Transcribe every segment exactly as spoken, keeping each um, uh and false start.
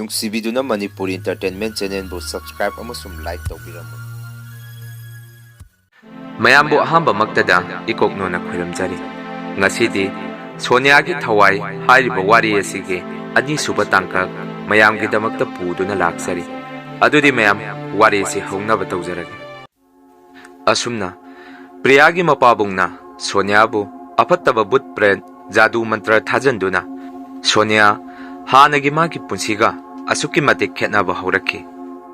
ꯅꯨꯡꯁꯤꯕꯤꯗꯨꯅ Manipuri Entertainment Channelꯕꯨ subscribe ꯑꯃꯁꯨꯡ like ꯇꯧꯕꯤꯔꯝꯃꯨ꯫ ꯃꯌꯥꯝꯕꯨ ꯑꯍꯥꯟꯕꯃꯛꯇꯗ ꯏꯀꯣꯛꯅꯣꯅ ꯈꯣꯏꯔꯝꯖꯔꯤ꯫ ꯉꯁꯤꯗꯤ ꯁꯣꯅꯤꯌꯥꯒꯤ ꯊꯋꯥꯏ ꯍꯥꯏꯔꯤꯕ ꯋꯥꯔꯤ ꯑꯁꯤꯒꯤ ꯑꯅꯤꯁꯨꯕ ꯇꯥꯡꯀꯛ ꯃꯌꯥꯝꯒꯤꯗꯃꯛꯇ ꯄꯨꯗꯨꯅ ꯂꯥꯛꯆꯔꯤ꯫ ꯑꯗꯨꯗꯤ ꯃꯌꯥꯝ, ꯋꯥꯔꯤꯁꯤ ꯍꯧꯅꯕ ꯇꯧꯖꯔꯒꯦ꯫ ꯑꯁꯨꯝꯅ ꯄ꯭ꯔꯤꯌꯥꯒꯤ ꯃꯄꯥꯕꯨꯡꯅ ꯁꯣꯅꯤꯌꯥꯕꯨ ꯑꯐꯠꯇꯕ ꯕꯨꯠ ꯄ꯭ꯔꯦꯠ ꯖꯥꯗꯨ ꯃꯟꯇ꯭ꯔ ꯊꯥꯖꯟꯗꯨꯅ ꯁꯣꯅꯤꯌꯥ ꯍꯥꯟꯅꯒꯤ ꯃꯥꯒꯤ ꯄꯨꯟꯁꯤꯒ ꯑꯁꯨꯛꯀꯤ ꯃꯇꯤꯛ ꯈꯦꯠꯅꯕ ꯍꯧꯔꯛꯈꯤ꯫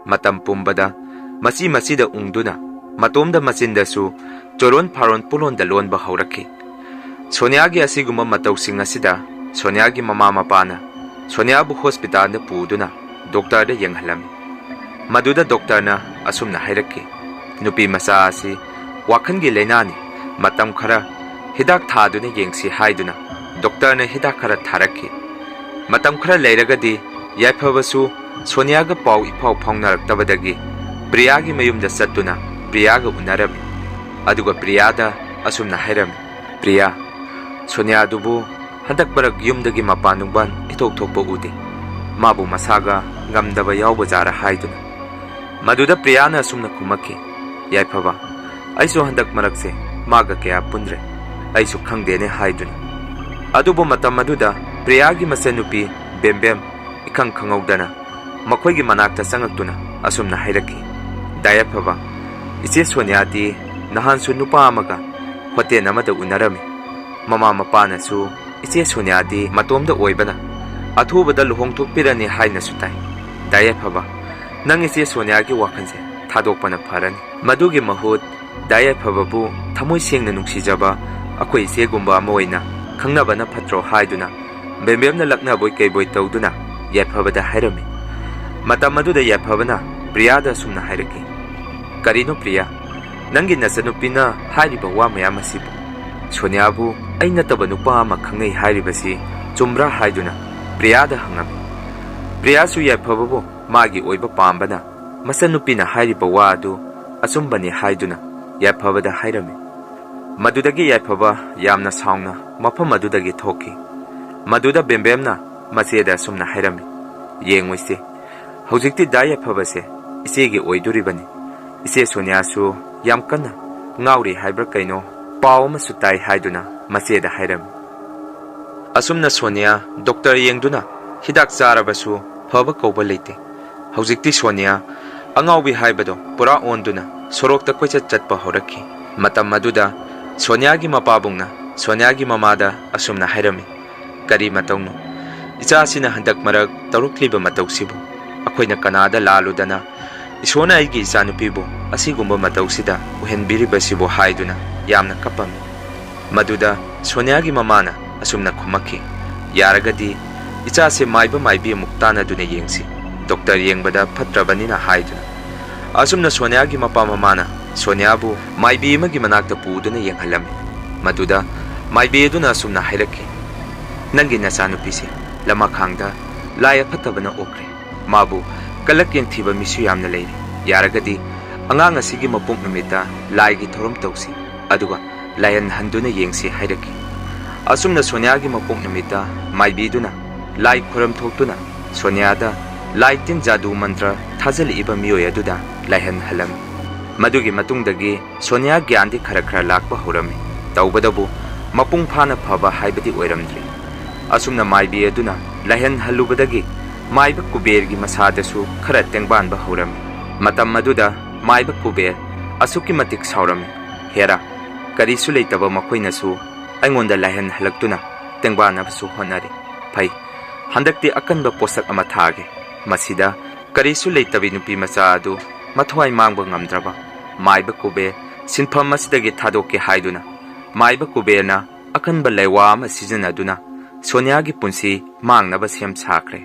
ꯃꯇꯝ ꯄꯨꯝꯕꯗ ꯃꯆꯤ ꯃꯆꯤꯗ ꯎꯪꯗꯨꯅ ꯃꯇꯣꯝꯗ ꯃꯆꯤꯟꯗꯁꯨ ꯆꯣꯔꯣꯟ ꯐꯥꯔꯣꯟ ꯄꯨꯂꯣꯟꯗ ꯂꯣꯟꯕ ꯍꯧꯔꯛꯈꯤ꯫ ꯁꯣꯅꯤꯌꯥꯒꯤ ꯑꯁꯤꯒꯨꯝꯕ ꯃꯇꯧꯁꯤꯡ ꯑꯁꯤꯗ ꯁꯣꯅꯤꯌꯥꯒꯤ ꯃꯃꯥ ꯃꯄꯥꯅ ꯁꯣꯅꯤꯌꯥꯕꯨ ꯍꯣꯁꯄꯤꯇꯥꯜꯗ ꯄꯨꯗꯨꯅ ꯗꯣꯛꯇꯔꯗ ꯌꯦꯡꯍꯜꯂꯝꯃꯤ꯫ ꯃꯗꯨꯗ ꯗꯣꯛꯇꯔꯅ ꯑꯁꯨꯝꯅ ꯍꯥꯏꯔꯛꯈꯤ, "ꯅꯨꯄꯤ ꯃꯆꯥ ꯑꯁꯤ ꯋꯥꯈꯜꯒꯤ ꯂꯥꯏꯅꯥꯅꯤ, ꯃꯇꯝ ꯈꯔ ꯍꯤꯗꯥꯛ ꯊꯥꯗꯨꯅ ꯌꯦꯡꯁꯤ" ꯍꯥꯏꯗꯨꯅ ꯗꯣꯛꯇꯔꯅ ꯍꯤꯗꯥꯛ ꯈꯔ ꯊꯥꯔꯛꯈꯤ꯫ ꯃꯇꯝ ꯈꯔ ꯂꯩꯔꯒꯗꯤ ꯌꯥꯏꯐꯕꯁꯨ ꯁꯣꯅꯤꯌꯥꯒ ꯄꯥꯎ ꯏꯐꯥꯎ ꯐꯥꯎꯅꯔꯛꯇꯕꯗꯒꯤ ꯄ꯭ꯔꯤꯌꯥꯒꯤ ꯃꯌꯨꯝꯗ ꯆꯠꯇꯨꯅ ꯄ꯭ꯔꯤꯌꯥꯒ ꯎꯅꯔꯝꯃꯤ꯫ ꯑꯗꯨꯒ ꯄ꯭ꯔꯤꯌꯥꯗ ꯑꯁꯨꯝꯅ ꯍꯥꯏꯔꯝꯃꯤ, "ꯄ꯭ꯔꯤꯌꯥ, ꯁꯣꯅꯤꯌꯥꯗꯨꯕꯨ ꯍꯟꯗꯛ ꯃꯔꯛ ꯌꯨꯝꯗꯒꯤ ꯃꯄꯥꯟ ꯅꯨꯡꯕꯥꯟ ꯏꯊꯣꯛ ꯊꯣꯛꯄ ꯎꯗꯦ꯫ ꯃꯥꯕꯨ ꯃꯁꯥꯒ ꯉꯝꯗꯕ ꯌꯥꯎꯕ ꯖꯥꯔꯥ?" ꯍꯥꯏꯗꯨꯅ꯫ ꯃꯗꯨꯗ ꯄ꯭ꯔꯤꯌꯥꯅ ꯑꯁꯨꯝꯅ ꯈꯨꯝꯃꯛꯈꯤ, "ꯌꯥꯏꯐꯕ, ꯑꯩꯁꯨ ꯍꯟꯗꯛ ꯃꯔꯛꯁꯦ ꯃꯥꯒ ꯀꯌꯥ ꯄꯨꯟꯗ꯭ꯔꯦ꯫ ꯑꯩꯁꯨ ꯈꯪꯗꯦꯅꯦ" ꯍꯥꯏꯗꯨꯅ꯫ ꯑꯗꯨꯕꯨ ꯃꯇꯝ ꯑꯗꯨꯗ ꯄ꯭ꯔꯤꯌꯥꯒꯤ ꯃꯆꯟꯅꯨꯄꯤ ꯕꯦꯝꯕꯦꯝ ꯏꯈꯪ ꯈꯪꯍꯧꯗꯅ ꯃꯈꯣꯏꯒꯤ ꯃꯅꯥꯛꯇ ꯆꯪꯉꯛꯇꯨꯅ ꯑꯁꯨꯝꯅ ꯍꯥꯏꯔꯛꯈꯤ, "ꯗꯥ ꯌꯥꯏꯐꯕ, ꯏꯆꯦ ꯁꯣꯅꯤꯌꯥꯗꯤ ꯅꯍꯥꯟꯁꯨ ꯅꯨꯄꯥ ꯑꯃꯒ ꯍꯣꯇꯦꯜ ꯑꯃꯗ ꯎꯅꯔꯝꯃꯤ꯫ ꯃꯃꯥ ꯃꯄꯥꯅꯁꯨ ꯏꯆꯦ ꯁꯣꯅꯤꯌꯥꯗꯤ ꯃꯇꯣꯝꯗ ꯑꯣꯏꯕꯅ ꯑꯊꯨꯕꯗ ꯂꯨꯍꯣꯡꯊꯣꯛꯄꯤꯔꯅꯤ ꯍꯥꯏꯅꯁꯨ ꯇꯥꯏ꯫ ꯗꯥ ꯌꯥꯏꯐꯕ, ꯅꯪ ꯏꯆꯦ ꯁꯣꯅꯤꯌꯥꯒꯤ ꯋꯥꯈꯜꯁꯦ ꯊꯥꯗꯣꯛꯄꯅ ꯐꯔꯅꯤ꯫ ꯃꯗꯨꯒꯤ ꯃꯍꯨꯠ ꯗꯥ ꯌꯥꯏꯐꯕꯕꯨ ꯊꯃꯣꯏ ꯁꯦꯡꯅ ꯅꯨꯡꯁꯤꯖꯕ ꯑꯩꯈꯣꯏ ꯏꯆꯦꯒꯨꯝꯕ ꯑꯃ ꯑꯣꯏꯅ ꯈꯪꯅꯕꯅ ꯐꯠꯇ꯭ꯔꯣ?" ꯍꯥꯏꯗꯨꯅ ꯕꯦꯝꯕꯦꯝꯅ ꯂꯛꯅꯕꯣꯏ ꯀꯩꯕꯣꯏ ꯇꯧꯗꯨꯅ ꯌꯥꯏꯐꯕꯗ ꯍꯥꯏꯔꯝꯃꯤ꯫ ꯃꯇꯝ ꯑꯗꯨꯗ ꯌꯥꯏꯐꯕꯅ ꯄ꯭ꯔꯤꯌꯥꯗ ꯑꯁꯨꯝꯅ ꯍꯥꯏꯔꯛꯈꯤ, "ꯀꯔꯤꯅꯣ ꯄ꯭ꯔꯤꯌꯥ, ꯅꯪꯒꯤ ꯅꯆꯟꯅꯨꯄꯤꯅ ꯍꯥꯏꯔꯤꯕ ꯋꯥ ꯃꯌꯥꯝ ꯑꯁꯤꯕꯨ? ꯁꯣꯅꯤꯌꯥꯕꯨ ꯑꯩ ꯅꯠꯇꯕ ꯅꯨꯄꯥ ꯑꯃ ꯈꯪꯅꯩ ꯍꯥꯏꯔꯤꯕꯁꯤ ꯆꯨꯝꯕ꯭ꯔꯥ?" ꯍꯥꯏꯗꯨꯅ ꯄ꯭ꯔꯤꯌꯥꯗ ꯍꯪꯉꯝꯃꯤ꯫ ꯄ꯭ꯔꯤꯌꯥꯁꯨ ꯌꯥꯏꯐꯕꯕꯨ ꯃꯥꯒꯤ ꯑꯣꯏꯕ ꯄꯥꯝꯕꯅ ꯃꯆꯟꯅꯨꯄꯤꯅ ꯍꯥꯏꯔꯤꯕ ꯋꯥ ꯑꯗꯨ ꯑꯆꯨꯝꯕꯅꯤ ꯍꯥꯏꯗꯨꯅ ꯌꯥꯏꯐꯕꯗ ꯍꯥꯏꯔꯝꯃꯤ꯫ ꯃꯗꯨꯗꯒꯤ ꯌꯥꯏꯐꯕ ꯌꯥꯝꯅ ꯁꯥꯎꯅ ꯃꯐꯝ ꯑꯗꯨꯗꯒꯤ ꯊꯣꯛꯈꯤ꯫ ꯃꯗꯨꯗ ꯕꯦꯝꯕꯦꯝꯅ ꯃꯆꯦꯗ ꯑꯁꯨꯝꯅ ꯍꯥꯏꯔꯝꯃꯤ, "ꯌꯦꯡꯉꯨ ꯏꯆꯦ, ꯍꯧꯖꯤꯛꯇꯤ ꯗꯥ ꯌꯥꯏꯐꯕꯁꯦ ꯏꯆꯦꯒꯤ ꯑꯣꯏꯗꯣꯔꯤꯕꯅꯤ꯫ ꯏꯆꯦ ꯁꯣꯅꯤꯌꯥꯁꯨ ꯌꯥꯝ ꯀꯟꯅ ꯉꯥꯎꯔꯤ ꯍꯥꯏꯕ꯭ꯔꯥ ꯀꯩꯅꯣ, ꯄꯥꯎ ꯑꯃꯁꯨ ꯇꯥꯏ" ꯍꯥꯏꯗꯨꯅ ꯃꯆꯦꯗ ꯍꯥꯏꯔꯝꯃꯤ꯫ ꯑꯁꯨꯝꯅ ꯁꯣꯅꯤꯌꯥ ꯗꯣꯛꯇꯔ ꯌꯦꯡꯗꯨꯅ ꯍꯤꯗꯥꯛ ꯆꯥꯔꯕꯁꯨ ꯐꯕ ꯀꯧꯕ ꯂꯩꯇꯦ꯫ ꯍꯧꯖꯤꯛꯇꯤ ꯁꯣꯅꯤꯌꯥ ꯑꯉꯥꯎꯕꯤ ꯍꯥꯏꯕꯗꯣ ꯄꯨꯔꯥ ꯑꯣꯟꯗꯨꯅ ꯁꯣꯔꯣꯛꯇ ꯀꯣꯏꯆꯠ ꯆꯠꯄ ꯍꯧꯔꯛꯈꯤ꯫ ꯃꯇꯝ ꯑꯗꯨꯗ ꯁꯣꯅꯤꯌꯥꯒꯤ ꯃꯄꯥꯕꯨꯡꯅ ꯁꯣꯅꯤꯌꯥꯒꯤ ꯃꯃꯥꯗ ꯑꯁꯨꯝꯅ ꯍꯥꯏꯔꯝꯃꯤ, "ꯀꯔꯤ ꯃꯇꯧꯅꯣ? ꯏꯆꯥꯁꯤꯅ ꯍꯟꯗꯛ ꯃꯔꯛ ꯇꯧꯔꯛꯂꯤꯕ ꯃꯇꯧꯁꯤꯕꯨ? ꯑꯩꯈꯣꯏꯅ ꯀꯅꯥꯗ ꯂꯥꯜꯂꯨꯗꯅ ꯏꯁꯣꯔꯅ ꯑꯩꯒꯤ ꯏꯆꯥꯅꯨꯄꯤꯕꯨ ꯑꯁꯤꯒꯨꯝꯕ ꯃꯇꯧꯁꯤꯗ ꯑꯣꯏꯍꯟꯕꯤꯔꯤꯕꯁꯤꯕꯨ?" ꯍꯥꯏꯗꯨꯅ ꯌꯥꯝꯅ ꯀꯞꯄꯝꯃꯤ꯫ ꯃꯗꯨꯗ ꯁꯣꯅꯤꯌꯥꯒꯤ ꯃꯃꯥꯅ ꯑꯁꯨꯝꯅ ꯈꯨꯝꯃꯛꯈꯤ, "ꯌꯥꯔꯒꯗꯤ ꯏꯆꯥꯁꯦ ꯃꯥꯏꯕ ꯃꯥꯏꯕꯤ ꯑꯃꯨꯛ ꯇꯥꯟꯅꯗꯨꯅ ꯌꯦꯡꯁꯤ, ꯗꯣꯛꯇꯔ ꯌꯦꯡꯕꯗ ꯐꯠꯇ꯭ꯔꯕꯅꯤꯅ" ꯍꯥꯏꯗꯨꯅ꯫ ꯑꯁꯨꯝꯅ ꯁꯣꯅꯤꯌꯥꯒꯤ ꯃꯄꯥ ꯃꯃꯥꯅ ꯁꯣꯅꯤꯌꯥꯕꯨ ꯃꯥꯏꯕꯤ ꯑꯃꯒꯤ ꯃꯅꯥꯛꯇ ꯄꯨꯗꯨꯅ ꯌꯦꯡꯍꯜꯂꯝꯃꯤ꯫ ꯃꯗꯨꯗ ꯃꯥꯏꯕꯤ ꯑꯗꯨꯅ ꯑꯁꯨꯝꯅ ꯍꯥꯏꯔꯛꯈꯤ, "ꯅꯪꯒꯤ ꯅꯆꯥꯅꯨꯄꯤꯁꯦ ꯂꯃꯈꯥꯡꯗ ꯂꯥꯏ ꯑꯐꯠꯇꯕꯅ ꯑꯣꯛꯈ꯭ꯔꯦ꯫ ꯃꯥꯕꯨ ꯀꯂꯛ ꯌꯦꯡꯊꯤꯕ ꯃꯤꯁꯨ ꯌꯥꯝꯅ ꯂꯩꯔꯦ꯫ ꯌꯥꯔꯒꯗꯤ ꯑꯉꯥꯡ ꯑꯁꯤꯒꯤ ꯃꯄꯣꯛ ꯅꯨꯃꯤꯠꯇ ꯂꯥꯏꯒꯤ ꯊꯧꯔꯝ ꯇꯧꯁꯤ, ꯑꯗꯨꯒ ꯂꯥꯏꯍꯟ ꯍꯟꯗꯨꯅ ꯌꯦꯡꯁꯤ" ꯍꯥꯏꯔꯛꯈꯤ꯫ ꯑꯁꯨꯝꯅ ꯁꯣꯅꯤꯌꯥꯒꯤ ꯃꯄꯣꯛ ꯅꯨꯃꯤꯠꯇ ꯃꯥꯏꯕꯤꯗꯨꯅ ꯂꯥꯏ ꯈꯣꯏꯔꯝ ꯊꯣꯛꯇꯨꯅ ꯁꯣꯅꯤꯌꯥꯗ ꯂꯥꯏ ꯇꯤꯟ ꯖꯥꯗꯨ ꯃꯟꯇ꯭ꯔ ꯊꯥꯖꯤꯜꯂꯛꯏꯕ ꯃꯤꯑꯣꯏ ꯑꯗꯨꯗ ꯂꯥꯏꯍꯟ ꯍꯜꯂꯝꯃꯤ꯫ ꯃꯗꯨꯒꯤ ꯃꯇꯨꯡꯗꯒꯤ ꯁꯣꯅꯤꯌꯥ ꯒ꯭ꯌꯥꯟꯗꯤ ꯈꯔ ꯈꯔ ꯂꯥꯛꯄ ꯍꯧꯔꯝꯃꯤ꯫ ꯇꯧꯕꯗꯕꯨ ꯃꯄꯨꯡ ꯐꯥꯅ ꯐꯕ ꯍꯥꯏꯕꯗꯤ ꯑꯣꯏꯔꯝꯗ꯭ꯔꯤ꯫ ꯑꯁꯨꯝꯅ ꯃꯥꯏꯕꯤ ꯑꯗꯨꯅ ꯂꯥꯏꯍꯟ ꯍꯜꯂꯨꯕꯗꯒꯤ ꯃꯥꯏꯕ ꯀꯨꯕꯦꯔꯒꯤ ꯃꯁꯥꯗꯁꯨ ꯈꯔ ꯇꯦꯡꯕꯥꯟꯕ ꯍꯧꯔꯝꯃꯤ꯫ ꯃꯇꯝ ꯑꯗꯨꯗ ꯃꯥꯏꯕ ꯀꯨꯕꯦꯔ ꯑꯁꯨꯛꯀꯤ ꯃꯇꯤꯛ ꯁꯥꯎꯔꯝꯃꯤ, "ꯍꯦꯔꯥ, ꯀꯔꯤꯁꯨ ꯂꯩꯇꯕ ꯃꯈꯣꯏꯅꯁꯨ ꯑꯩꯉꯣꯟꯗ ꯂꯥꯏꯍꯟ ꯍꯜꯂꯛꯇꯨꯅ ꯇꯦꯡꯕꯥꯟꯅꯕꯁꯨ ꯍꯣꯠꯅꯔꯤ꯫ ꯐꯩ, ꯍꯟꯗꯛꯇꯤ ꯑꯀꯟꯕ ꯄꯣꯠꯁꯛ ꯑꯃ ꯊꯥꯒꯦ꯫" ꯃꯁꯤꯗ ꯀꯔꯤꯁꯨ ꯂꯩꯇꯕꯤ ꯅꯨꯄꯤ ꯃꯆꯥ ꯑꯗꯨ ꯃꯊ꯭ꯋꯥꯏ ꯃꯥꯡꯕ ꯉꯝꯗ꯭ꯔꯕ ꯃꯥꯏꯕ ꯀꯨꯕꯦꯔ ꯁꯤꯟꯐꯝ ꯑꯁꯤꯗꯒꯤ ꯊꯥꯗꯣꯛꯀꯦ ꯍꯥꯏꯗꯨꯅ ꯃꯥꯏꯕ ꯀꯨꯕꯦꯔꯅ ꯑꯀꯟꯕ ꯂꯩꯋꯥ ꯑꯃ ꯁꯤꯖꯤꯟꯅꯗꯨꯅ ꯁꯣꯅꯤꯌꯥꯒꯤ ꯄꯨꯟꯁꯤ ꯃꯥꯡꯅꯕ ꯁꯦꯝ ꯁꯥꯈ꯭ꯔꯦ꯫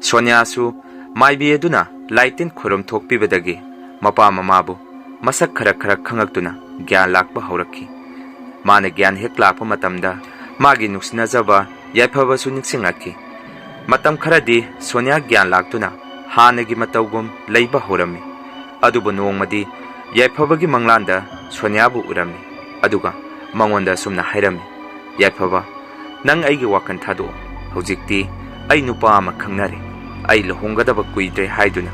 ꯁꯣꯅꯤꯌꯥꯁꯨ ꯃꯥꯏꯕꯤ ꯑꯗꯨꯅ ꯂꯥꯏꯇꯤꯟ ꯈꯨꯔꯨꯝ ꯊꯣꯛꯄꯤꯕꯗꯒꯤ ꯃꯄꯥ ꯃꯃꯥꯕꯨ ꯃꯁꯛ ꯈꯔ ꯈꯔ ꯈꯪꯂꯛꯇꯨꯅ ꯒ꯭ꯌꯥꯟ ꯂꯥꯛꯄ ꯍꯧꯔꯛꯈꯤ꯫ ꯃꯥꯅ ꯒ꯭ꯌꯥꯟ ꯍꯦꯛ ꯂꯥꯛꯄ ꯃꯇꯝꯗ ꯃꯥꯒꯤ ꯅꯨꯡꯁꯤꯅꯖꯕ ꯌꯥꯏꯐꯕꯁꯨ ꯅꯤꯡꯁꯤꯡꯂꯛꯈꯤ꯫ ꯃꯇꯝ ꯈꯔꯗꯤ ꯁꯣꯅꯤꯌꯥ ꯒ꯭ꯌꯥꯟ ꯂꯥꯛꯇꯨꯅ ꯍꯥꯟꯅꯒꯤ ꯃꯇꯧꯒꯨꯝ ꯂꯩꯕ ꯍꯧꯔꯝꯃꯤ꯫ ꯑꯗꯨꯕꯨ ꯅꯣꯡꯃꯗꯤ ꯌꯥꯏꯐꯕꯒꯤ ꯃꯪꯂꯥꯟꯗ ꯁꯣꯅꯤꯌꯥꯕꯨ ꯎꯔꯝꯃꯤ꯫ ꯑꯗꯨꯒ ꯃꯉꯣꯟꯗ ꯑꯁꯨꯝꯅ ꯍꯥꯏꯔꯝꯃꯤ, "ꯌꯥꯏꯐꯕ, ꯅꯪ ꯑꯩꯒꯤ ꯋꯥꯈꯜ ꯊꯥꯗꯣꯛꯑꯣ꯫ ꯍꯧꯖꯤꯛꯇꯤ ꯑꯩ ꯅꯨꯄꯥ ꯑꯃ ꯈꯪꯅꯔꯦ꯫ "ꯑꯩ ꯂꯨꯍꯣꯡꯒꯗꯕ ꯀꯨꯏꯗ꯭ꯔꯦ" ꯍꯥꯏꯗꯨꯅ꯫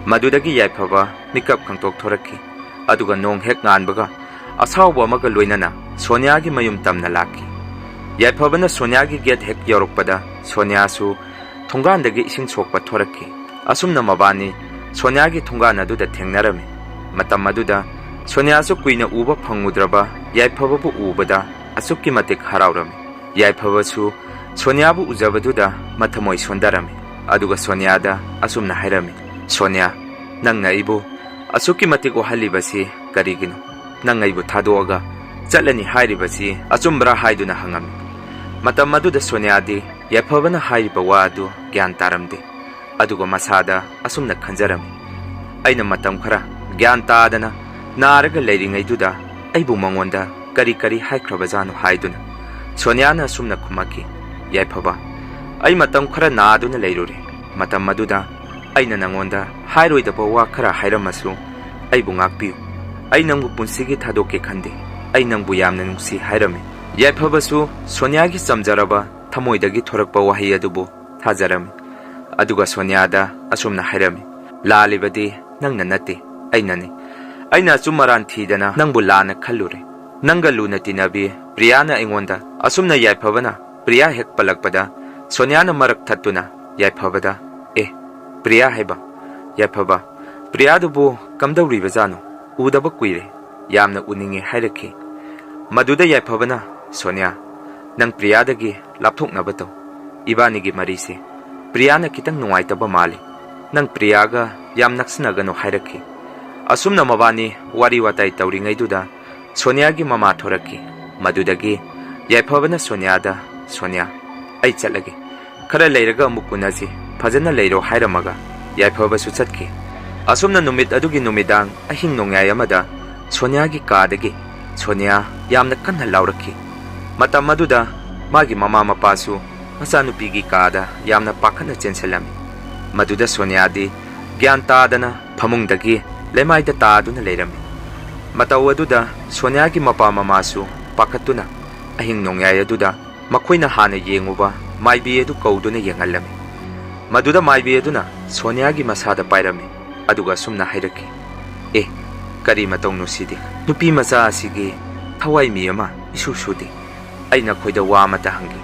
ꯃꯗꯨꯗꯒꯤ ꯌꯥꯏꯐꯕ ꯃꯤꯀꯞ ꯈꯪꯇꯣꯛ ꯊꯣꯔꯛꯈꯤ꯫ ꯑꯗꯨꯒ ꯅꯣꯡ ꯍꯦꯛ ꯉꯥꯟꯕꯒ ꯑꯁꯥꯎꯕ ꯑꯃꯒ ꯂꯣꯏꯅꯅ ꯁꯣꯅꯤꯌꯥꯒꯤ ꯃꯌꯨꯝ ꯇꯝꯅ ꯂꯥꯛꯈꯤ꯫ ꯌꯥꯏꯐꯕꯅ ꯁꯣꯅꯤꯌꯥꯒꯤ ꯒꯦꯠ ꯍꯦꯛ ꯌꯧꯔꯛꯄꯗ ꯁꯣꯅꯤꯌꯥꯁꯨ ꯊꯣꯡꯒꯥꯟꯗꯒꯤ ꯏꯁꯤꯡ ꯁꯣꯛꯄ ꯊꯣꯔꯛꯈꯤ꯫ ꯑꯁꯨꯝꯅ ꯃꯕꯥꯅꯤ ꯁꯣꯅꯤꯌꯥꯒꯤ ꯊꯣꯡꯒꯥꯟ ꯑꯗꯨꯗ ꯊꯦꯡꯅꯔꯝꯃꯤ꯫ ꯃꯇꯝ ꯑꯗꯨꯗ ꯁꯣꯅꯤꯌꯥꯁꯨ ꯀꯨꯏꯅ ꯎꯕ ꯐꯪꯉꯨꯗ꯭ꯔꯕ ꯌꯥꯏꯐꯕꯕꯨ ꯎꯕꯗ ꯑꯁꯨꯛꯀꯤ ꯃꯇꯤꯛ ꯍꯔꯥꯎꯔꯝꯃꯤ꯫ ꯌꯥꯏꯐꯕꯁꯨ ꯁꯣꯅꯤꯌꯥꯕꯨ ꯎꯖꯕꯗꯨꯗ ꯃꯊꯃꯣꯏ ꯁꯣꯟꯊꯔꯝꯃꯤ꯫ ꯑꯗꯨꯒ ꯁꯣꯅꯤꯌꯥꯗ ꯑꯁꯨꯝꯅ ꯍꯥꯏꯔꯝꯃꯤ, "ꯁꯣꯅꯤꯌꯥ, ꯅꯪꯅ ꯑꯩꯕꯨ ꯑꯁꯨꯛꯀꯤ ꯃꯇꯤꯛ ꯋꯥꯍꯜꯂꯤꯕꯁꯤ ꯀꯔꯤꯒꯤꯅꯣ? ꯅꯪ ꯑꯩꯕꯨ ꯊꯥꯗꯣꯛꯑꯒ ꯆꯠꯂꯅꯤ ꯍꯥꯏꯔꯤꯕꯁꯤ ꯑꯆꯨꯝꯕ꯭ꯔꯥ?" ꯍꯥꯏꯗꯨꯅ ꯍꯪꯉꯝꯃꯤ꯫ ꯃꯇꯝ ꯑꯗꯨꯗ ꯁꯣꯅꯤꯌꯥꯗꯤ ꯌꯥꯏꯐꯕꯅ ꯍꯥꯏꯔꯤꯕ ꯋꯥ ꯑꯗꯨ ꯒ꯭ꯌꯥꯟ ꯇꯥꯔꯝꯗꯦ꯫ ꯑꯗꯨꯒ ꯃꯁꯥꯗ ꯑꯁꯨꯝꯅ ꯈꯟꯖꯔꯝꯃꯤ, "ꯑꯩꯅ ꯃꯇꯝ ꯈꯔ ꯒ꯭ꯌꯥꯟ ꯇꯥꯗꯅ ꯅꯥꯔꯒ ꯂꯩꯔꯤꯉꯩꯗꯨꯗ ꯑꯩꯕꯨ ꯃꯉꯣꯟꯗ ꯀꯔꯤ ꯀꯔꯤ ꯍꯥꯏꯈ꯭ꯔꯕꯖꯥꯠꯅꯣ?" ꯍꯥꯏꯗꯨꯅ꯫ ꯁꯣꯅꯤꯌꯥꯅ ꯑꯁꯨꯝꯅ ꯈꯨꯝꯃꯛꯈꯤ, "ꯌꯥꯏꯐꯕ, ꯑꯩ ꯃꯇꯝ ꯈꯔ ꯅꯥꯗꯨꯅ ꯂꯩꯔꯨꯔꯦ꯫ ꯃꯇꯝ ꯑꯗꯨꯗ ꯑꯩꯅ ꯅꯉꯣꯟꯗ ꯍꯥꯏꯔꯣꯏꯗꯕ ꯋꯥ ꯈꯔ ꯍꯥꯏꯔꯝꯃꯁꯨ ꯑꯩꯕꯨ ꯉꯥꯛꯄꯤꯌꯨ꯫ ꯑꯩ ꯅꯪꯕꯨ ꯄꯨꯟꯁꯤꯒꯤ ꯊꯥꯗꯣꯛꯀꯦ ꯈꯟꯗꯦ꯫ ꯑꯩ ꯅꯪꯕꯨ ꯌꯥꯝꯅ ꯅꯨꯡꯁꯤ" ꯍꯥꯏꯔꯝꯃꯤ꯫ ꯌꯥꯏꯐꯕꯁꯨ ꯁꯣꯅꯤꯌꯥꯒꯤ ꯆꯝꯖꯔꯕ ꯊꯃꯣꯏꯗꯒꯤ ꯊꯣꯔꯛꯄ ꯋꯥꯍꯩ ꯑꯗꯨꯕꯨ ꯊꯥꯖꯔꯝꯃꯤ꯫ ꯑꯗꯨꯒ ꯁꯣꯅꯤꯌꯥꯗ ꯑꯁꯨꯝꯅ ꯍꯥꯏꯔꯝꯃꯤ, "ꯂꯥꯜꯂꯤꯕꯗꯤ ꯅꯪꯅ ꯅꯠꯇꯦ, ꯑꯩꯅꯅꯤ꯫ ꯑꯩꯅ ꯑꯆꯨꯝ ꯑꯔꯥꯟ ꯊꯤꯗꯅ ꯅꯪꯕꯨ ꯂꯥꯟꯅ ꯈꯜꯂꯨꯔꯦ꯫" ꯅꯪꯒ ꯂꯨꯅ ꯇꯤꯟꯅꯕꯤ ꯄ꯭ꯔꯤꯌꯥꯅ ꯑꯩꯉꯣꯟꯗ꯫ ꯑꯁꯨꯝꯅ ꯌꯥꯏꯐꯕꯅ ꯄ꯭ꯔꯤꯌꯥ ꯍꯦꯛ ꯄꯜꯂꯛꯄꯗ ꯁꯣꯅꯤꯌꯥꯅ ꯃꯔꯛ ꯊꯠꯇꯨꯅ ꯌꯥꯏꯐꯕꯗ, "ꯑꯦ, ꯄ꯭ꯔꯤꯌꯥ ꯍꯥꯏꯕ, ꯌꯥꯏꯐꯕ, ꯄ꯭ꯔꯤꯌꯥꯗꯨꯕꯨ ꯀꯝꯗꯧꯔꯤꯕꯖꯥꯠꯅꯣ? ꯎꯗꯕ ꯀꯨꯏꯔꯦ, ꯌꯥꯝꯅ ꯎꯅꯤꯡꯉꯦ" ꯍꯥꯏꯔꯛꯈꯤ꯫ ꯃꯗꯨꯗ ꯌꯥꯏꯐꯕꯅ, "ꯁꯣꯅꯤꯌꯥ, ꯅꯪ ꯄ꯭ꯔꯤꯌꯥꯗꯒꯤ ꯂꯥꯞꯊꯣꯛꯅꯕ ꯇꯧ꯫ ꯏꯕꯥꯅꯤꯒꯤ ꯃꯔꯤꯁꯦ ꯄ꯭ꯔꯤꯌꯥꯅ ꯈꯤꯇꯪ ꯅꯨꯡꯉꯥꯏꯇꯕ ꯃꯥꯜꯂꯤ꯫ ꯅꯪ ꯄ꯭ꯔꯤꯌꯥꯒ ꯌꯥꯝ ꯅꯛꯁꯤꯟꯅꯒꯅꯨ" ꯍꯥꯏꯔꯛꯈꯤ꯫ ꯑꯁꯨꯝꯅ ꯃꯕꯥꯅꯤ ꯋꯥꯔꯤ ꯋꯥꯇꯥꯏ ꯇꯧꯔꯤꯉꯩꯗꯨꯗ ꯁꯣꯅꯤꯌꯥꯒꯤ ꯃꯃꯥ ꯊꯣꯔꯛꯈꯤ꯫ ꯃꯗꯨꯗꯒꯤ ꯌꯥꯏꯐꯕꯅ ꯁꯣꯅꯤꯌꯥꯗ, "ꯁꯣꯅꯤꯌꯥ, ꯑꯩ ꯆꯠꯂꯒꯦ꯫ ꯈꯔ ꯂꯩꯔꯒ ꯑꯃꯨꯛ ꯎꯅꯁꯤ꯫ ꯐꯖꯅ ꯂꯩꯔꯣ" ꯍꯥꯏꯔꯝꯃꯒ ꯌꯥꯏꯐꯕꯁꯨ ꯆꯠꯈꯤ꯫ ꯑꯁꯨꯝꯅ ꯅꯨꯃꯤꯠ ꯑꯗꯨꯒꯤ ꯅꯨꯃꯤꯗꯥꯡ ꯑꯍꯤꯡ ꯅꯣꯡꯌꯥꯏ ꯑꯃꯗ ꯁꯣꯅꯤꯌꯥꯒꯤ ꯀꯥꯗꯒꯤ ꯁꯣꯅꯤꯌꯥ ꯌꯥꯝꯅ ꯀꯟꯅ ꯂꯥꯎꯔꯛꯈꯤ꯫ ꯃꯇꯝ ꯑꯗꯨꯗ ꯃꯥꯒꯤ ꯃꯃꯥ ꯃꯄꯥꯁꯨ ꯃꯆꯥꯅꯨꯄꯤꯒꯤ ꯀꯥꯗ ꯌꯥꯝꯅ ꯄꯥꯈꯠꯅ ꯆꯦꯟꯁꯤꯜꯂꯝꯃꯤ꯫ ꯃꯗꯨꯗ ꯁꯣꯅꯤꯌꯥꯗꯤ ꯒ꯭ꯌꯥꯟ ꯇꯥꯗꯅ ꯐꯃꯨꯡꯗꯒꯤ ꯂꯩꯃꯥꯏꯗ ꯇꯥꯗꯨꯅ ꯂꯩꯔꯝꯃꯤ꯫ ꯃꯇꯧ ꯑꯗꯨꯗ ꯁꯣꯅꯤꯌꯥꯒꯤ ꯃꯄꯥ ꯃꯃꯥꯁꯨ ꯄꯥꯈꯠꯇꯨꯅ ꯑꯍꯤꯡ ꯅꯣꯡꯌꯥꯏ ꯑꯗꯨꯗ ꯃꯈꯣꯏꯅ ꯍꯥꯟꯅ ꯌꯦꯡꯉꯨꯕ ꯃꯥꯏꯕꯤ ꯑꯗꯨ ꯀꯧꯗꯨꯅ ꯌꯦꯡꯍꯜꯂꯝꯃꯤ꯫ ꯃꯗꯨꯗ ꯃꯥꯏꯕꯤ ꯑꯗꯨꯅ ꯁꯣꯅꯤꯌꯥꯒꯤ ꯃꯁꯥꯗ ꯄꯥꯏꯔꯝꯃꯤ, ꯑꯗꯨꯒ ꯑꯁꯨꯝꯅ ꯍꯥꯏꯔꯛꯈꯤ, "ꯑꯦ, ꯀꯔꯤ ꯃꯇꯧꯅꯣ ꯁꯤꯗꯤ? ꯅꯨꯄꯤ ꯃꯆꯥ ꯑꯁꯤꯒꯤ ꯊꯋꯥꯏ ꯃꯤ ꯑꯃ ꯏꯁꯨ ꯁꯨꯗꯦ꯫ ꯑꯩ ꯅꯈꯣꯏꯗ ꯋꯥ ꯑꯃꯇ ꯍꯪꯒꯦ꯫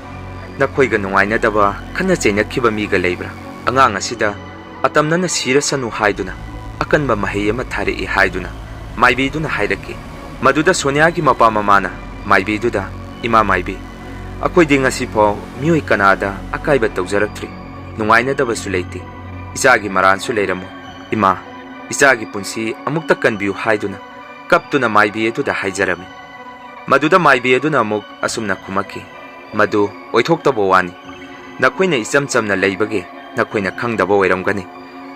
ꯅꯈꯣꯏꯒ ꯅꯨꯡꯉꯥꯏꯅꯗꯕ, ꯈꯠꯅ ꯆꯩꯅꯈꯤꯕ ꯃꯤꯒ ꯂꯩꯕ꯭ꯔꯥ? ꯑꯉꯥꯡ ꯑꯁꯤꯗ ꯑꯇꯝꯅꯅ ꯁꯤꯔꯁꯅꯨ ꯍꯥꯏꯗꯨꯅ ꯑꯀꯟꯕ ꯃꯍꯩ ꯑꯃ ꯊꯥꯔꯛꯏ" ꯍꯥꯏꯗꯨꯅ ꯃꯥꯏꯕꯤꯗꯨꯅ ꯍꯥꯏꯔꯛꯈꯤ꯫ ꯃꯗꯨꯗ ꯁꯣꯅꯤꯌꯥꯒꯤ ꯃꯄꯥ ꯃꯃꯥꯅ ꯃꯥꯏꯕꯤꯗꯨꯗ, "ꯏꯃꯥ ꯃꯥꯏꯕꯤ, ꯑꯩꯈꯣꯏꯗꯤ ꯉꯁꯤꯐꯥꯎ ꯃꯤꯑꯣꯏ ꯀꯅꯥꯗ ꯑꯀꯥꯏꯕ ꯇꯧꯖꯔꯛꯇ꯭ꯔꯤ, ꯅꯨꯡꯉꯥꯏꯅꯗꯕꯁꯨ ꯂꯩꯇꯦ꯫ ꯏꯆꯥꯒꯤ ꯃꯔꯥꯟꯁꯨ ꯂꯩꯔꯝꯃꯣꯏ꯫ ꯏꯃꯥ, ꯏꯆꯥꯒꯤ ꯄꯨꯟꯁꯤ ꯑꯃꯨꯛꯇ ꯀꯟꯕꯤꯌꯨ" ꯍꯥꯏꯗꯨꯅ ꯀꯞꯇꯨꯅ ꯃꯥꯏꯕꯤ ꯑꯗꯨꯗ ꯍꯥꯏꯖꯔꯝꯃꯤ꯫ ꯃꯗꯨꯗ ꯃꯥꯏꯕꯤ ꯑꯗꯨꯅ ꯑꯃꯨꯛ ꯑꯁꯨꯝꯅ ꯈꯨꯝꯃꯛꯈꯤ, "ꯃꯗꯨ ꯑꯣꯏꯊꯣꯛꯇꯕ ꯋꯥꯅꯤ꯫ ꯅꯈꯣꯏꯅ ꯏꯆꯝ ꯆꯝꯅ ꯂꯩꯕꯒꯤ ꯅꯈꯣꯏꯅ ꯈꯪꯗꯕ ꯑꯣꯏꯔꯝꯒꯅꯤ꯫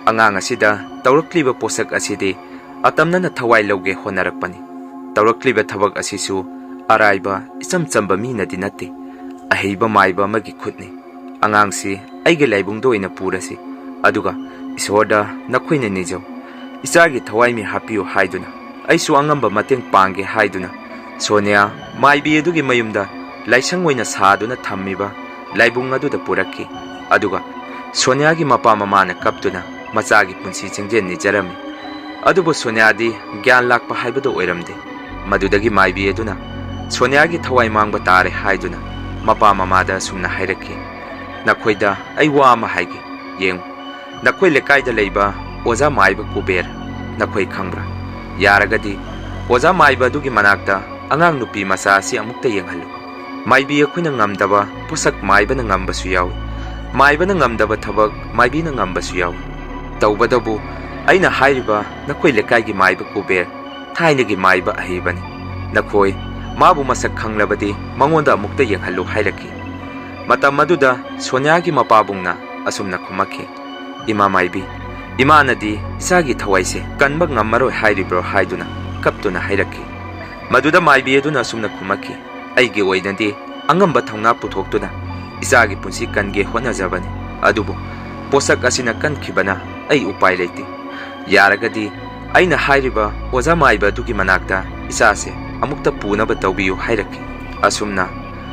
ꯑꯉꯥꯡ ꯑꯁꯤꯗ ꯇꯧꯔꯛꯂꯤꯕ ꯄꯣꯠꯁꯛ ꯑꯁꯤꯗꯤ ꯑꯇꯝꯅꯅ ꯊꯋꯥꯏ ꯂꯧꯒꯦ ꯍꯣꯠꯅꯔꯛꯄꯅꯤ꯫ ꯇꯧꯔꯛꯂꯤꯕ ꯊꯕꯛ ꯑꯁꯤꯁꯨ ꯑꯔꯥꯏꯕ, ꯏꯆꯝ ꯆꯝꯕ ꯃꯤꯅꯗꯤ ꯅꯠꯇꯦ꯫ ꯑꯍꯩꯕ ꯃꯥꯏꯕ ꯑꯃꯒꯤ ꯈꯨꯠꯅꯤ꯫ ꯑꯉꯥꯡꯁꯤ ꯑꯩꯒꯤ ꯂꯥꯏꯕꯨꯡꯗ ꯑꯣꯏꯅ ꯄꯨꯔꯁꯤ, ꯑꯗꯨꯒ ꯏꯁꯣꯔꯗ ꯅꯈꯣꯏꯅ ꯅꯤꯖꯧ, ꯏꯆꯥꯒꯤ ꯊꯋꯥꯏꯃꯤ ꯍꯥꯞꯄꯤꯌꯨ" ꯍꯥꯏꯗꯨꯅ, ꯑꯩꯁꯨ ꯑꯉꯝꯕ ꯃꯇꯦꯡ ꯄꯥꯡꯒꯦ ꯍꯥꯏꯗꯨꯅ ꯁꯣꯅꯤꯌꯥ ꯃꯥꯏꯕꯤ ꯑꯗꯨꯒꯤ ꯃꯌꯨꯝꯗ ꯂꯥꯏꯁꯪ ꯑꯣꯏꯅ ꯁꯥꯗꯨꯅ ꯊꯝꯃꯤꯕ ꯂꯥꯏꯕꯨꯡ ꯑꯗꯨꯗ ꯄꯨꯔꯛꯈꯤ꯫ ꯑꯗꯨꯒ ꯁꯣꯅꯤꯌꯥꯒꯤ ꯃꯄꯥ ꯃꯃꯥꯅ ꯀꯞꯇꯨꯅ ꯃꯆꯥꯒꯤ ꯄꯨꯟꯁꯤ ꯆꯤꯡꯖꯦꯜ ꯅꯤꯖꯔꯝꯃꯤ꯫ ꯑꯗꯨꯕꯨ ꯁꯣꯅꯤꯌꯥꯗꯤ ꯒ꯭ꯌꯥꯟ ꯂꯥꯛꯄ ꯍꯥꯏꯕꯗꯨ ꯑꯣꯏꯔꯝꯗꯦ꯫ ꯃꯗꯨꯗꯒꯤ ꯃꯥꯏꯕꯤ ꯑꯗꯨꯅ ꯁꯣꯅꯤꯌꯥꯒꯤ ꯊꯋꯥꯏ ꯃꯥꯡꯕ ꯇꯥꯔꯦ ꯍꯥꯏꯗꯨꯅ ꯃꯄꯥ ꯃꯃꯥꯗ ꯑꯁꯨꯝꯅ ꯍꯥꯏꯔꯛꯈꯤ, "ꯅꯈꯣꯏꯗ ꯑꯩ ꯋꯥ ꯑꯃ ꯍꯥꯏꯒꯦ, ꯌꯦꯡꯉꯨ꯫ ꯅꯈꯣꯏ ꯂꯩꯀꯥꯏꯗ ꯂꯩꯕ ꯑꯣꯖꯥ ꯃꯥꯏꯕ ꯀꯨꯕꯦꯔ ꯅꯈꯣꯏ ꯈꯪꯕ꯭ꯔꯥ? ꯌꯥꯔꯒꯗꯤ ꯑꯣꯖꯥ ꯃꯥꯏꯕ ꯑꯗꯨꯒꯤ ꯃꯅꯥꯛꯇ ꯑꯉꯥꯡ ꯅꯨꯄꯤ ꯃꯆꯥ ꯑꯁꯤ ꯑꯃꯨꯛꯇ ꯌꯦꯡꯍꯜꯂꯨ꯫ ꯃꯥꯏꯕꯤ ꯑꯩꯈꯣꯏꯅ ꯉꯝꯗꯕ ꯄꯣꯠꯁꯛ ꯃꯥꯏꯕꯅ ꯉꯝꯕꯁꯨ ꯌꯥꯎꯏ꯫ ꯃꯥꯏꯕꯅ ꯉꯝꯗꯕ ꯊꯕꯛ ꯃꯥꯏꯕꯤꯅ ꯉꯝꯕꯁꯨ ꯌꯥꯎꯏ꯫ ꯇꯧꯕꯇꯕꯨ ꯑꯩꯅ ꯍꯥꯏꯔꯤꯕ ꯅꯈꯣꯏ ꯂꯩꯀꯥꯏꯒꯤ ꯃꯥꯏꯕ ꯀꯨꯕꯦꯔ ꯊꯥꯏꯅꯒꯤ ꯃꯥꯏꯕ ꯑꯍꯩꯕꯅꯤ꯫ ꯅꯈꯣꯏ ꯃꯥꯕꯨ ꯃꯁꯛ ꯈꯪꯂꯕꯗꯤ ꯃꯉꯣꯟꯗ ꯑꯃꯨꯛꯇ ꯌꯦꯡꯍꯜꯂꯨ" ꯍꯥꯏꯔꯛꯈꯤ꯫ ꯃꯇꯝ ꯑꯗꯨꯗ ꯁꯣꯅꯤꯌꯥꯒꯤ ꯃꯄꯥꯕꯨꯡꯅ ꯑꯁꯨꯝꯅ ꯈꯨꯝꯃꯛꯈꯤ, "ꯏꯃꯥ ꯃꯥꯏꯕꯤ, ꯏꯃꯥꯅꯗꯤ ꯏꯆꯥꯒꯤ ꯊꯋꯥꯏꯁꯦ ꯀꯟꯕ ꯉꯝꯃꯔꯣꯏ ꯍꯥꯏꯔꯤꯕ꯭ꯔꯣ?" ꯍꯥꯏꯗꯨꯅ ꯀꯞꯇꯨꯅ ꯍꯥꯏꯔꯛꯈꯤ꯫ ꯃꯗꯨꯗ ꯃꯥꯏꯕꯤ ꯑꯗꯨꯅ ꯑꯁꯨꯝꯅ ꯈꯨꯝꯃꯛꯈꯤ, "ꯑꯩꯒꯤ ꯑꯣꯏꯅꯗꯤ ꯑꯉꯝꯕ ꯊꯧꯅꯥ ꯄꯨꯊꯣꯛꯇꯨꯅ ꯏꯆꯥꯒꯤ ꯄꯨꯟꯁꯤ ꯀꯟꯒꯦ ꯍꯣꯠꯅꯖꯕꯅꯤ, ꯑꯗꯨꯕꯨ ꯄꯣꯠꯁꯛ ꯑꯁꯤꯅ ꯀꯟꯈꯤꯕꯅ ꯑꯩ ꯎꯄꯥꯏ ꯂꯩꯇꯦ꯫ ꯌꯥꯔꯒꯗꯤ ꯑꯩꯅ ꯍꯥꯏꯔꯤꯕ ꯑꯣꯖꯥ ꯃꯥꯏꯕ ꯑꯗꯨꯒꯤ ꯃꯅꯥꯛꯇ ꯏꯆꯥꯁꯦ ꯑꯃꯨꯛꯇ ꯄꯨꯅꯕ ꯇꯧꯕꯤꯌꯨ" ꯍꯥꯏꯔꯛꯈꯤ꯫ ꯑꯁꯨꯝꯅ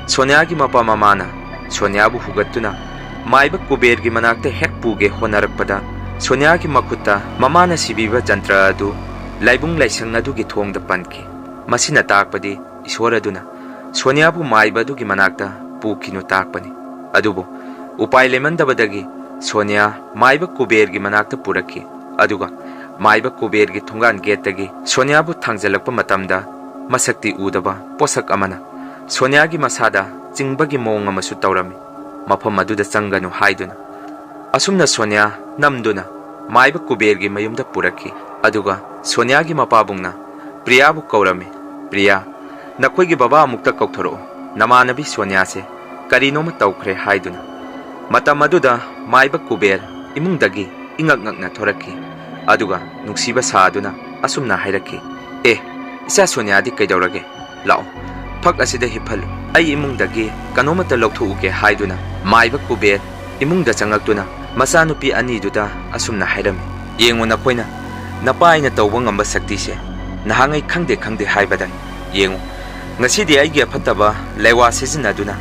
ꯁꯣꯅꯤꯌꯥꯒꯤ ꯃꯄꯥ ꯃꯃꯥꯅ ꯁꯣꯅꯤꯌꯥꯕꯨ ꯍꯨꯒꯠꯇꯨꯅ ꯃꯥꯏꯕ ꯀꯨꯕꯦꯔꯒꯤ ꯃꯅꯥꯛꯇ ꯍꯦꯛ ꯄꯨꯒꯦ ꯍꯣꯠꯅꯔꯛꯄꯗ, ꯁꯣꯅꯤꯌꯥꯒꯤ ꯃꯈꯨꯠꯇ ꯃꯃꯥꯅ ꯁꯤꯕꯤꯕ ꯖꯟꯇ꯭ꯔ ꯑꯗꯨ ꯂꯥꯏꯕꯨꯡ ꯂꯥꯏꯁꯪ ꯑꯗꯨꯒꯤ ꯊꯣꯡꯗ ꯄꯟꯈꯤ꯫ ꯃꯁꯤꯅ ꯇꯥꯛꯄꯗꯤ ꯏꯁꯣꯔ ꯑꯗꯨꯅ ꯁꯣꯅꯤꯌꯥꯕꯨ ꯃꯥꯏꯕ ꯑꯗꯨꯒꯤ ꯃꯅꯥꯛꯇ ꯄꯨꯈꯤꯅꯨ ꯇꯥꯛꯄꯅꯤ꯫ ꯑꯗꯨꯕꯨ ꯎꯄꯥꯏ ꯂꯩꯃꯟꯗꯕꯗꯒꯤ ꯁꯣꯅꯤꯌꯥ ꯃꯥꯏꯕ ꯀꯨꯕꯦꯔꯒꯤ ꯃꯅꯥꯛꯇ ꯄꯨꯔꯛꯈꯤ꯫ ꯑꯗꯨꯒ ꯃꯥꯏꯕ ꯀꯨꯕꯦꯔꯒꯤ ꯊꯣꯡꯒꯥꯟ ꯒꯦꯠꯇꯒꯤ ꯁꯣꯅꯤꯌꯥꯕꯨ ꯊꯥꯡꯖꯜꯂꯛꯄ ꯃꯇꯝꯗ, ꯃꯁꯛꯇꯤ ꯎꯗꯕ ꯄꯣꯠꯁꯛ ꯑꯃꯅ ꯁꯣꯅꯤꯌꯥꯒꯤ ꯃꯁꯥꯗ ꯆꯤꯡꯕꯒꯤ ꯃꯑꯣꯡ ꯑꯃꯁꯨ ꯇꯧꯔꯝꯃꯤ꯫ ꯃꯐꯝ ꯑꯗꯨꯗ ꯆꯪꯒꯅꯨ ꯍꯥꯏꯗꯨꯅ꯫ ꯑꯁꯨꯝꯅ ꯁꯣꯅꯤꯌꯥ ꯅꯝꯗꯨꯅ ꯃꯥꯏꯕ ꯀꯨꯕꯦꯔꯒꯤ ꯃꯌꯨꯝꯗ ꯄꯨꯔꯛꯈꯤ꯫ ꯑꯗꯨꯒ ꯁꯣꯅꯤꯌꯥꯒꯤ ꯃꯄꯥꯕꯨꯡꯅ ꯄ꯭ꯔꯤꯌꯥꯕꯨ ꯀꯧꯔꯝꯃꯤ꯫ "ꯄ꯭ꯔꯤꯌꯥ, ꯅꯈꯣꯏꯒꯤ ꯕꯕꯥ ꯑꯃꯨꯛꯇ ꯀꯧꯊꯣꯔꯛꯎ꯫ ꯅꯃꯥꯟꯅꯕꯤ ꯁꯣꯅꯤꯌꯥꯁꯦ ꯀꯔꯤꯅꯣꯃ ꯇꯧꯈ꯭ꯔꯦ" ꯍꯥꯏꯗꯨꯅ꯫ ꯃꯇꯝ ꯑꯗꯨꯗ ꯃꯥꯏꯕ ꯀꯨꯕꯦꯔ ꯏꯃꯨꯡꯗꯒꯤ ꯏꯉꯛ ꯉꯛꯅ ꯊꯣꯔꯛꯈꯤ꯫ ꯑꯗꯨꯒ ꯅꯨꯡꯁꯤꯕ ꯁꯥꯗꯨꯅ ꯑꯁꯨꯝꯅ ꯍꯥꯏꯔꯛꯈꯤ, "ꯑꯦ, ꯏꯆꯥ ꯁꯣꯅꯤꯌꯥꯗꯤ ꯀꯩꯗꯧꯔꯒꯦ? ꯂꯥꯛꯑꯣ, ꯐꯛ ꯑꯁꯤꯗ ꯍꯤꯞꯍꯜꯂꯨ꯫ ꯑꯩ ꯏꯃꯨꯡꯗꯒꯤ ꯀꯩꯅꯣꯃꯠꯇ ꯂꯧꯊꯣꯛꯎꯒꯦ" ꯍꯥꯏꯗꯨꯅ ꯃꯥꯏꯕ ꯀꯨꯕꯦꯔ ꯏꯃꯨꯡꯗ ꯆꯪꯂꯛꯇꯨꯅ ꯃꯆꯥꯅꯨꯄꯤ ꯑꯅꯤꯗꯨꯗ ꯑꯁꯨꯝꯅ ꯍꯥꯏꯔꯝꯃꯤ, "ꯌꯦꯡꯉꯨ ꯅꯈꯣꯏꯅ, ꯅꯄꯥ ꯑꯩꯅ ꯇꯧꯕ ꯉꯝꯕ ꯁꯛꯇꯤꯁꯦ ꯅꯍꯥꯟꯉꯩ ꯈꯪꯗꯦ ꯈꯪꯗꯦ ꯍꯥꯏꯕꯗ ꯌꯦꯡꯉꯨ, ꯉꯁꯤꯗꯤ ꯑꯩꯒꯤ ꯑꯐꯠꯇꯕ ꯂꯩꯋꯥ ꯁꯤꯖꯤꯟꯅꯗꯨꯅ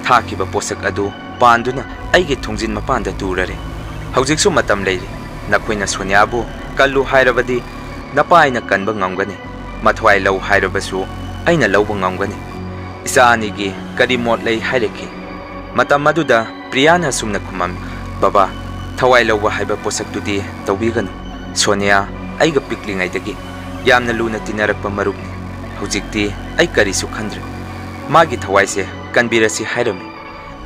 ꯊꯥꯈꯤꯕ ꯄꯣꯠꯁꯛ ꯑꯗꯨ ꯄꯥꯟꯗꯨꯅ ꯑꯩꯒꯤ ꯊꯣꯡꯖꯤꯟ ꯃꯄꯥꯟꯗ ꯇꯨꯔꯔꯦ꯫ ꯍꯧꯖꯤꯛꯁꯨ ꯃꯇꯝ ꯂꯩꯔꯤ꯫ ꯅꯈꯣꯏꯅ ꯁꯣꯅꯤꯌꯥꯕꯨ ꯀꯜꯂꯨ ꯍꯥꯏꯔꯕꯗꯤ ꯅꯄꯥ ꯑꯩꯅ ꯀꯟꯕ ꯉꯝꯒꯅꯤ꯫ ꯃꯊ꯭ꯋꯥꯏ ꯂꯧ ꯍꯥꯏꯔꯕꯁꯨ ꯑꯩꯅ ꯂꯧꯕ ꯉꯝꯒꯅꯤ꯫ ꯏꯆꯥ ꯑꯅꯤꯒꯤ ꯀꯔꯤ ꯃꯣꯠ ꯂꯩ?" ꯍꯥꯏꯔꯛꯈꯤ꯫ ꯃꯇꯝ ꯑꯗꯨꯗ ꯄ꯭ꯔꯤꯌꯥꯅ ꯑꯁꯨꯝꯅ ꯈꯨꯝꯃꯝꯃꯤ, "ꯕꯕꯥ, ꯊꯋꯥꯏ ꯂꯧꯕ ꯍꯥꯏꯕ ꯄꯣꯠꯁꯛꯇꯨꯗꯤ ꯇꯧꯕꯤꯒꯅꯨ꯫ ꯁꯣꯅꯤꯌꯥ ꯑꯩꯒ ꯄꯤꯛꯂꯤꯉꯩꯗꯒꯤ ꯌꯥꯝꯅ ꯂꯨꯅ ꯇꯤꯟꯅꯔꯛꯄ ꯃꯔꯨꯞꯅꯤ꯫ ꯍꯧꯖꯤꯛꯇꯤ ꯑꯩ ꯀꯔꯤꯁꯨ ꯈꯟꯗ꯭ꯔꯦ꯫ ꯃꯥꯒꯤ ꯊꯋꯥꯏꯁꯦ ꯀꯟꯕꯤꯔꯁꯤ" ꯍꯥꯏꯔꯝꯃꯤ꯫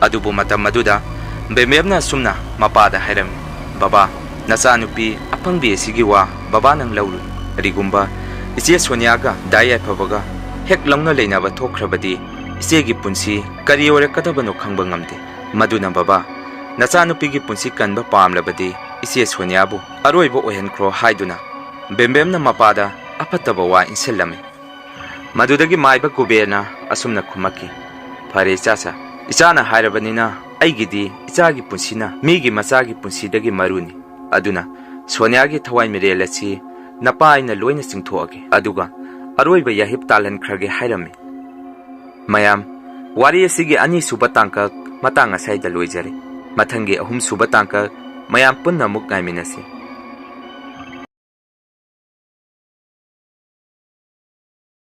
ꯑꯗꯨꯕꯨ ꯃꯇꯝ ꯑꯗꯨꯗ ꯕꯦꯝꯕꯦꯝꯅ ꯑꯁꯨꯝꯅ ꯃꯄꯥꯗ ꯍꯥꯏꯔꯝꯃꯤ, "ꯕꯕꯥ, ꯅꯆꯥꯅꯨꯄꯤ ꯑꯐꯪꯕꯤ ꯑꯁꯤꯒꯤ ꯋꯥ ꯕꯕꯥ ꯅꯪ ꯂꯧꯔꯨ꯫ ꯀꯔꯤꯒꯨꯝꯕ ꯏꯆꯦ ꯁꯣꯅꯤꯌꯥꯒ ꯗꯥ ꯌꯥꯏꯐꯕꯒ ꯍꯦꯛ ꯂꯧꯅ ꯂꯩꯅꯕ ꯊꯣꯛꯈ꯭ꯔꯕꯗꯤ ꯏꯆꯦꯒꯤ ꯄꯨꯟꯁꯤ ꯀꯔꯤ ꯑꯣꯏꯔꯛꯀꯗꯕꯅꯣ ꯈꯪꯕ ꯉꯝꯗꯦ꯫ ꯃꯗꯨꯅ ꯕꯕꯥ, ꯅꯆꯥꯅꯨꯄꯤꯒꯤ ꯄꯨꯟꯁꯤ ꯀꯟꯕ ꯄꯥꯝꯂꯕꯗꯤ ꯏꯆꯦ ꯁꯣꯅꯤꯌꯥꯕꯨ ꯑꯔꯣꯏꯕ ꯑꯣꯏꯍꯟꯈ꯭ꯔꯣ" ꯍꯥꯏꯗꯨꯅ ꯕꯦꯝꯕꯦꯝꯅ ꯃꯄꯥꯗ ꯑꯐꯠꯇꯕ ꯋꯥ ꯏꯟꯁꯤꯜꯂꯝꯃꯤ꯫ ꯃꯗꯨꯗꯒꯤ ꯃꯥꯏꯕ ꯀꯨꯕꯦꯔꯅ ꯑꯁꯨꯝꯅ ꯈꯨꯝꯃꯛꯈꯤ, "ꯐꯔꯦ ꯏꯆꯥꯁꯥ, ꯏꯆꯥꯅ ꯍꯥꯏꯔꯕꯅꯤꯅ ꯑꯩꯒꯤꯗꯤ ꯏꯆꯥꯒꯤ ꯄꯨꯟꯁꯤꯅ ꯃꯤꯒꯤ ꯃꯆꯥꯒꯤ ꯄꯨꯟꯁꯤꯗꯒꯤ ꯃꯔꯨꯅꯤ꯫ ꯑꯗꯨꯅ ꯁꯣꯅꯤꯌꯥꯒꯤ ꯊꯋꯥꯏ ꯃꯤꯔꯦꯜ ꯑꯁꯤ ꯅꯄꯥ ꯑꯩꯅ ꯂꯣꯏꯅ ꯆꯤꯡꯊꯣꯛꯑꯒꯦ, ꯑꯗꯨꯒ ꯑꯔꯣꯏꯕ ꯌꯥꯍꯤꯞ ꯇꯥꯜꯍꯟꯈ꯭ꯔꯒꯦ" ꯍꯥꯏꯔꯝꯃꯤ꯫ ꯃꯌꯥꯝ, ꯋꯥꯔꯤ ꯑꯁꯤꯒꯤ ꯑꯅꯤꯁꯨꯕ ꯇꯥꯡꯀꯛ ꯃꯇꯥꯡ ꯑꯁ꯭ꯋꯥꯏꯗ ꯂꯣꯏꯖꯔꯦ꯫ ꯃꯊꯪꯒꯤ ꯑꯍꯨꯝꯁꯨꯕ ꯇꯥꯡꯀꯛ ꯃꯌꯥꯝ ꯄꯨꯟꯅ ꯑꯃꯨꯛ ꯉꯥꯏꯃꯤꯟꯅꯁꯤ꯫